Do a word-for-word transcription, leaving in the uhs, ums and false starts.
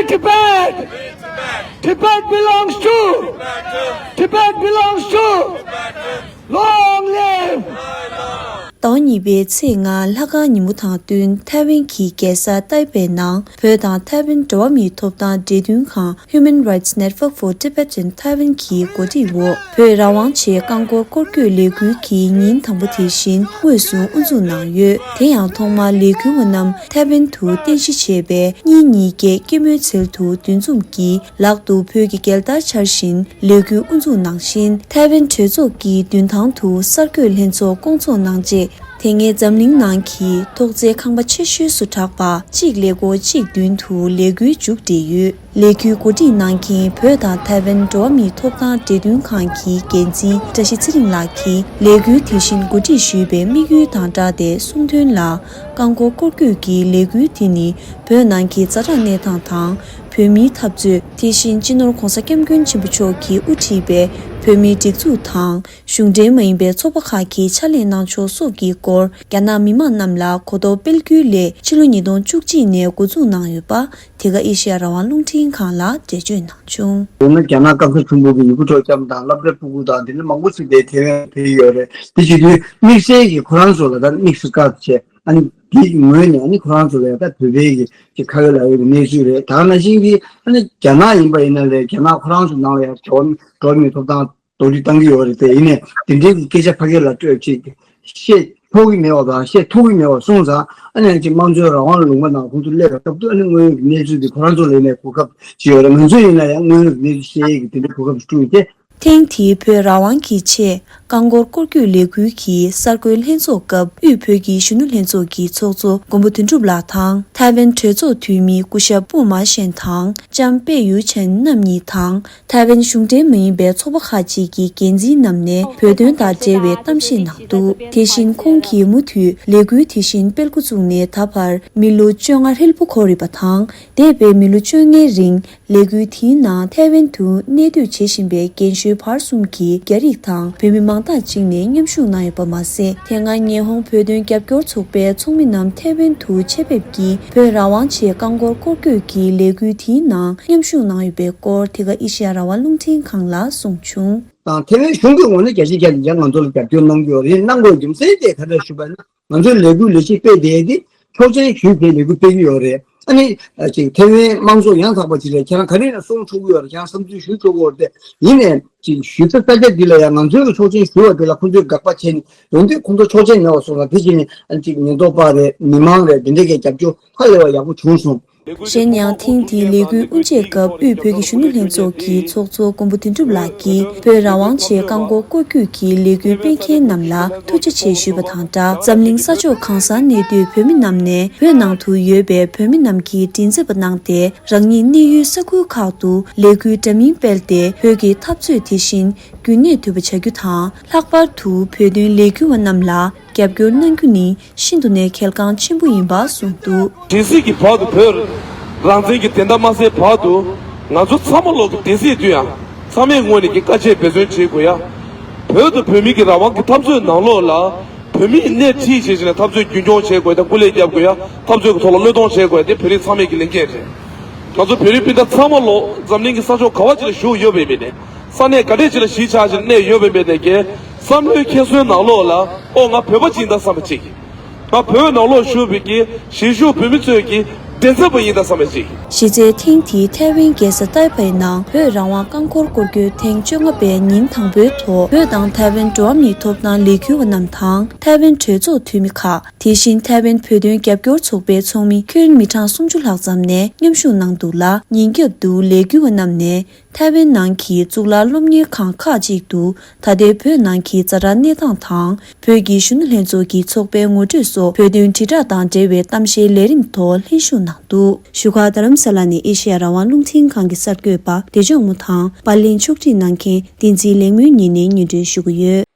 Tibet! Tibet belongs to! Tibet belongs to! Long live! ཟླ་བ་གཉིས་པའི་ཚེས་ལྔ་ལྷ་ཁང་ཉིན་མོ་དང་བསྟུན་ཐའེ་ཝན་གྱི་རྒྱལ་ས་ཏའེ་པེ་ནང་བོད་དང་ཐའེ་ཝན་འགྲོ་བ་མིའི་ཐོབ་ཐང་འབྲེལ་མཐུན་ཁང་Human Rights Network for Tibet in Taiwan གྱི་གོ་སྒྲིག་འོག་བོད་རང་དབང་ཆེད་རྐང་འཁོར་སྐོར་སྐྱོད་ལས་འགུལ་གྱི་ཉིན་དང་པོ་དེ་བཞིན་དངོས་སུ་དབུ་འཛུགས་གནང་ཡོད། དེ་ཡང་ཐོག་མར་ལས་འགུལ་བ་རྣམས་ཐའེ་ཝན་དུ་རྟེན་གཞི་བྱས་པའི་གཉིས་གཉིས་བརྒྱད་སྐྱེད་མོས་ཚལ་དུ་འདུ་འཛོམས་ཀྱིས་ལག་ཏུ་བོད་ཀྱི་རྒྱལ་དར་འཕྱར་བཞིན་ལས་འགུལ་དབུ་འཛུགས་གནང་བཞིན། ཐའེ་ཝན་གྲོས་ཚོགས་ཀྱི་མདུན་ཐང་དུ་གསར་འགོད་ལྷན་ཚོགས་བསྐོང་ཚོགས་གནང་རྗེས། དེ་སྔའི་འཛམ་གླིང་ནང་གི་ཐོག་བརྩེགས་ཁང་པ་ཆེ་ཤོས་སུ་གྲགས་པ་གཅིག་ཀླད་ཀོར་གཅིག་མདུན་དུ་ལས་འགུལ་མཇུག་སྒྲིལ་ཡོད། ལས་འགུལ་གོ་སྒྲིག་གནང་མཁན་བོད་དང་ཐའེ་ཝན་འགྲོ་བ་མིའི་ཐོབ་ཐང་འབྲེལ་མཐུན་ཁང་གི་འགན་འཛིན་བཀྲ་ཤིས་ཚེ་རིང་ལགས་ཀྱིས་ལས་འགུལ་དེ་བཞིན་གོ་སྒྲིག་ཞུས་པའི་དམིགས་ཡུལ་དང་སྦྲགས་ཏེ་གསུངས་དོན་ལ། རྐང་འཁོར་སྐོར་སྐྱོད་ཀྱི་ལས་འགུལ་དེ་ནི་བོད་ནང་གི་ཛ་དྲག་གནས་སྟངས་དང་། བོད་མིའི་འཐབ་རྩོད། དེ་བཞིན་སྤྱི་ནོར་༧གོང་ས་༧སྐྱབས་མགོན་ཆེན་པོ་མཆོག་གིས་དབུ་ཁྲིད་པའི་བོད་མིའི་སྒྲིག་འཛུགས་དང་། གཞུང་འབྲེལ་མ་ཡིན་པའི་ཚོགས་པ་ཁག་གིས་ཕྱག་ལས་གནང་ཕྱོགས་སོགས་ཀྱི་སྐོར་རྒྱ་ནག་མི་མང་རྣམས་ལ་གོ་རྟོགས་སྤེལ་རྒྱུའི་སླད་ཕྱི་ལོ་ཉིས་སྟོང་བཅུ་གཅིག་ནས་འགོ་འཛུགས་གནང་ཡོད་པ། དེ་ག་ཨེ་ཤེ་ཡ་རང་དབང་རླུང་འཕྲིན་ཁང་ལ་འགྲེལ་བརྗོད་གནང་བྱུང་། ཡང་ན་རྒྱ་ནག་སྐམ་ས་ཆེན་པོ་གི་ཡུ་གུ་ཁྲོ་རྐྱབ་དང་སློབ་གྲྭའི་ཕྲུ་གུ་དང་དེ་འདྲ་མང་པོ་ཞིག་དེ་ཐེ་ཝན་ཕེབས་ཡོད་རེད། དེ་བྱེད་དུས་དམིགས་བསལ་གྱི་ཁོ་རང་ཚོ་ལ་ད་དམིགས་སུ་བཀར་བྱས་ཨ་ནི་དེའི་ངོས་ནས་ཨ་ནི་ཁོ་རང་ཚོ་ལ་ཡང་ད་བོད་པའི་གི་ཅིག་ཁ་ཡོད་ལག་ཡོད་ཀྱི་གནས་ཚུལ་རེད། ད་ག་ནང་བཞིན་གྱི་ཨ་ནི་རྒྱ་ནག་ཡིན་པ་ཡིན་ན་ལས་རྒྱ་ནག་ཁོ་རང་ཚོ་ནང་ལ་ཡང་འགྲོ་བ་མིའི་ཐོབ་ཐང་། གདོང་ཐུག་བཏང་གི་ཡོད་རེད་དེ། ཡིན་ནའི་དེ་འདྲའི་གི་སྐད་ཆ་ཕ་གི་ལ་སྤྲོད་ཅིག་བཤད་ཆོག་གི་མེད་པ་དང་བཤད་ཐུབ་ཀྱི་མེད་པ་སོང་ཙང་ཨ་ནི་ཅིག་དམངས་གཙོའི་རང་དབང་ལུང་པ་ནང་ཁོང་ཚོ་སླེབས་པའི་སྐབས་དུ་ཨ་ནི་དངོས་ཡོད་ཀྱི་གནས་ཚུལ་དེ་ཁོ་རང་ཚོ་ལ་ཡིན་ནའི་གོ་སྐབས་ཅིག་ཡོད་རེད། ང་ཚོས་ཡིན་ན་ཡང་དངོས་ཡོད་ཀྱི་གནས་ཚུལ་བཤད་ཡས་ཀྱི་དེ་འདྲའི་གོ་སྐབས་ཅིག་བསྐྲུན་ཏེ། ཐེངས་འདིའི་བོད་རང་དབང་གི་ཆེད་རྐང་འཁོར་སྐོར་སྐྱོད་ལས་འགུལ་གྱི་གསར་འགོད་ལྷན་ཚོགས་སྐབས་དབུས་བོད་ཀྱི་གཞོན་ནུ་ལྷན་ཚོགས་ཀྱི་ཚོགས་གཙོ་མགོན་པོ་དོན་གྲུབ་ལགས་དང་ཐའེ་ཝན་གྲོས་ཚོགས་འཐུས་མི་སྐུ་ཞབས་པུ་མ་ཤན་དང་ལྕམ་པེ་ཡུ་ཆན་རྣམ་གཉིས་དང་། ཐའེ་ཝན་གཞུང་འབྲེལ་མ་ཡིན་པའི་ཚོགས་པ་ཁག་ཅིག་གི་འགན་འཛིན་རྣམས་ནས་བོད་དོན་དང་འབྲེལ་བའི་གཏམ་བཤད་གནང་འདུག་དེ་བཞིན་ཁོང་གིས་མུ་མཐུད་ལས་འགུལ་དེ་བཞིན་སྤེལ་འགོ་བཙུགས་ནས་ད་བར་མི་ལོ་བཅོ་ལྔ་ཧྲིལ་པོ་འཁོར་ཡོད་པ་དང་། འདས་པའི་མི་ལོ་བཅོ་ལྔའི་རིང་ལས་འགུལ་དེའི་ནང་ཐའེ་ཝན་དུ་གནས་སྡོད་བྱེད་བཞིན་པའི་རྒན་གཞོན་བར་གསུམ་གྱིས་རྒྱ་རིགས་དང་བོད་མི་མང་དག་ཅིག་ནས་མཉམ་ཞུགས་གནང་ཡོད་པ་མ་ཟད། དེ་སྔ་ཉི་ཧོང་བོད་དོན་རྒྱབ་སྐྱོར་ཚོགས་པའི་ཚོགས་མི་རྣམས་ཐའེ་ཝན་དུ་ཆེད་ཕེབས་ཀྱིས་བོད་རང་དབང་ཆེད་རྐང་འཁོར་སྐོར་སྐྱོད་ཀྱི་ལས་འགུལ་དེའི་ནང་མཉམ་ཞུགས་གནང་ཡོད་པའི་སྐོར་དེ་ག་ཨེ་ཤེ་ཡ་རང་དབང་རླུང་འཕྲིན་ཁང་ལ་གསུངས་བྱུང་། དང་ཐའེ་ཝན་གཞུང་གི་ངོས་ནས་རྒྱལ་སྤྱིའི་ཁྱབ་ནས་ཡང་ང་ཚོ་ལ་རྒྱབ་སྐྱོར་གནང་གི་ཡོད་རེད། གནང་དགོས་རྒྱུ་མཚན་དེ་ག་རེ་ཞུས་པ་ན་ང་ཚོའི་ལས་འགུལ་ལས་གཞི་སྤེལ་བསྡད་དེ་ཆོག་མཆན་ཞུས་ཏེ་ལས་འགུལ་སྤེལ་གྱི་ཡོད་རེད། ཨ་ནི་ཅིག་ཐའེ་ཝན་དམངས་གཙོ་ཡང་དག་པ་ཅིག་ལ་ཁྱེད་རང་ག་རེ་ཡིན་ན་གསུང་ཆོག་གི་ཡོད་རེད། ཁྱེད་རང་བསམ་ཚུལ་ཞུ་ཆོག་གི་ཡོད་རེད། དེ་ཡིན་ནའི་ཅིག་ཞུ་ས་ས་ཆ་འདི་ལ་ཡང་ང་ཚོའི་ཆོག་མཆན་ཞུ་བ་དེ་ལ་ཁོང་ཚོས་དགག་པ་བྱས་ནས་ཡོང་དུས་ཁོང་ཚོ་ཆོག་མཆན་མེད་པ་སོང་ཙང་དེ་བྱས་ནས་ཨ་ནི་ཅིག་ཉེན་རྟོག་པ་རེད། མི་མང་རེད། དེ་འདྲས་ཀྱི་རྒྱབ་སྐྱོར་ཧ་ལས་པ་ཡག་པོ་བྱུང་སོང་། གཞན་ཡང་ཐེངས་འདིའི་ལས་འགུལ་དབུ་འབྱེད་སྐབས་དབུས་བོད་ཀྱི་གཞོན་ནུ་ལྷན་ཚོགས་ཀྱི་ཚོགས་གཙོ་མགོན་པོ་དོན་གྲུབ་ལགས་ཀྱིས་བོད་རང་དབང་ཆེད་རྐང་འཁོར་སྐོར་སྐྱོད་ཀྱི་ལས་འགུལ་སྤེལ་མཁན་རྣམས་ལ་ཐུགས་རྗེ་ཆེ་ཞུས་པ་དང་སྦྲགས། འཛམ་གླིང་ས་ཕྱོགས་གང་སར་གནས་སྡོད་བོད་མི་རྣམས་ནས་བོད་ནང་དུ་ཡོད་པའི་བོད་མི་རྣམས་ཀྱི་མགྲིན་ཚབ་པ་གནང་སྟེ་རང་ཉིད་གནས་ཡུལ་ས་ཁུལ་ཁག་ཏུ་ལས་འགུལ་འདྲ་མིན་སྤེལ་ཏེ་བོད་ཀྱི་འཐབ་རྩོད་དེ་བཞིན་རྒྱུན་གནས་ཐུབ་པ་བྱ་རྒྱུ་དང་ལྷག་པར་དུ་བོད་དོན་ལས་འགུལ་བ་རྣམས་ལ་རྒྱབ་སྐྱོར་གནང་རྒྱུ་ནི་ཤིན་ཏུ་ནས་གལ་འགངས་ཆེན་པོ་ཡིན་པ་གསུངས་འདུག། སྒྲིག་འཛུགས་ཀྱི་བར་དུ་བོད་རང་བཙན་གྱི་བདེན་མཐའ་མ་གསལ་བར་དུ་ང་ཚོ་ཚང་མ་ལོག་གི་བདེན་ཚིག་དུ་ཡང་ཚང་མའི་ངོས་ནས་ཀྱི་དཀའ་སྤྱད་འབད་བརྩོན་བྱེད་དགོས་ཡ། བོད་དང་བོད་མི་གི་རང་དབང་གི་འཐབ་རྩོད་ནང་ལོགས་ལ་བོད་མིས་སྣེ་ཁྲིད་བྱེད་བཞིན་ལ་འཐབ་རྩོད་རྒྱུན་འཁྱོངས་བྱེད་དགོས་ཡ་དང་སྐུ་ལས་བརྒྱབ་དགོས་ཡ། འཐབ་རྩོད་ཀྱི་ཐོག་ལ་བློས་གཏོང་བྱེད་དགོས་ཡ་དེ་བོད་རིགས་ཚང་མའི་གི་ལས་འགན་རེད། ང་ཚོ་བོད་རིགས་སྤུན་ཟླ་ཚང་མ་ལོག་འཛམ་གླིང་གི་ས་ཕྱོགས་ག་བ་ཅིག་ལ་བཞུགས་ཡོད་པའི་མི་ནས་ས་གནས་ག་འདྲས་ཅིག་ལ་གཞིས་ཆགས་ཤིང་གནས་ཡོད་པའི་མི་ནས་ཀྱི་བསམ་བློའི་འཁྱེར་སོའི་ནང་ལོགས་ལ་ཨོ་ང་བོད་པ་ཅིག་ཡིན་ད་བསམ་པ་ཅིག་ང་བོད་ནང་ལོགས་བཞུགས་པའི་གི་གཞིས་བཞུགས་བོད་མི་ཚོས་ཀྱི་མགྲིན་ཚབ་པ་ཡིན་ད་བསམ་པ་ཅིག་གཞི་རྩའི་ཐེངས་འདིའི་ཐའེ་ཝན་རྒྱལ་ས་ཏའེ་པེ་ནང་བོད་རང་དབང་རྐང་འཁོར་སྐོར་སྐྱོད་ཐེངས་བཅོ་ལྔ་པའི་ཉིན་དང་པོའི་ཐོག་བོད་དང་ཐའེ་ཝན་འགྲོ་བ་མིའི་ཐོབ་ཐང་ལས་འགུལ་བ་རྣམས་དང་ཐའེ་ཝན་གྲོས་ཚོགས་འཐུས་མི་ཁག་དེ་བཞིན་ཐའེ་ཝན་བོད་དོན་རྒྱབ་སྐྱོར་ཚོགས་པའི་ཚོགས་མི་ཁྱོན་མི་གྲངས་སུམ་ཅུ་ལྷག་ཙམ་ནས་མཉམ་ཞུགས་གནང་འདུག་ལ། ཉིན་རྒྱབ་ཏུ་ལས་འགུལ་བ་རྣམས་ནས་ཐའེ་ཝན་ནང་གི་གཙུག་ལག་སློབ་གཉེར་ཁང་ཁག་ཅིག་ཏུ་ད་ལྟའི་བོད་ནང་གི་ཛ་དྲག་གནས་སྟངས་དང་། བོད་ཀྱི་གཞོན་ནུ་ལྷན་ཚོགས་ཀྱི་ཚོགས་པའི་ངོ་སྤྲོད་སོགས་བོད་དོན་དྲིལ་བསྒྲགས་དང་འབྲེལ་བའི་གཏམ་བཤད་ལས་རིམ་ཐོག་ལྷན་ཞུགས་གནང་འདུག། བཞུགས་སྒར་རྡ་རམ་ས་ལ་ནས་ཨེ་ཤེ་ཡ་རང་དབང་རླུང་འཕྲིན་ཁང་གི་གསར་འགོད་པ་བདེ་མཆོག་མོ་དང་པར་ལེན་ཕྱོགས་སྒྲིག་གནང་མཁན་བསྟན་འཛིན་ལེགས་སྨོན་གཉིས་ནས་སྙན་སྒྲོན་ཞུ་གི་ཡོད།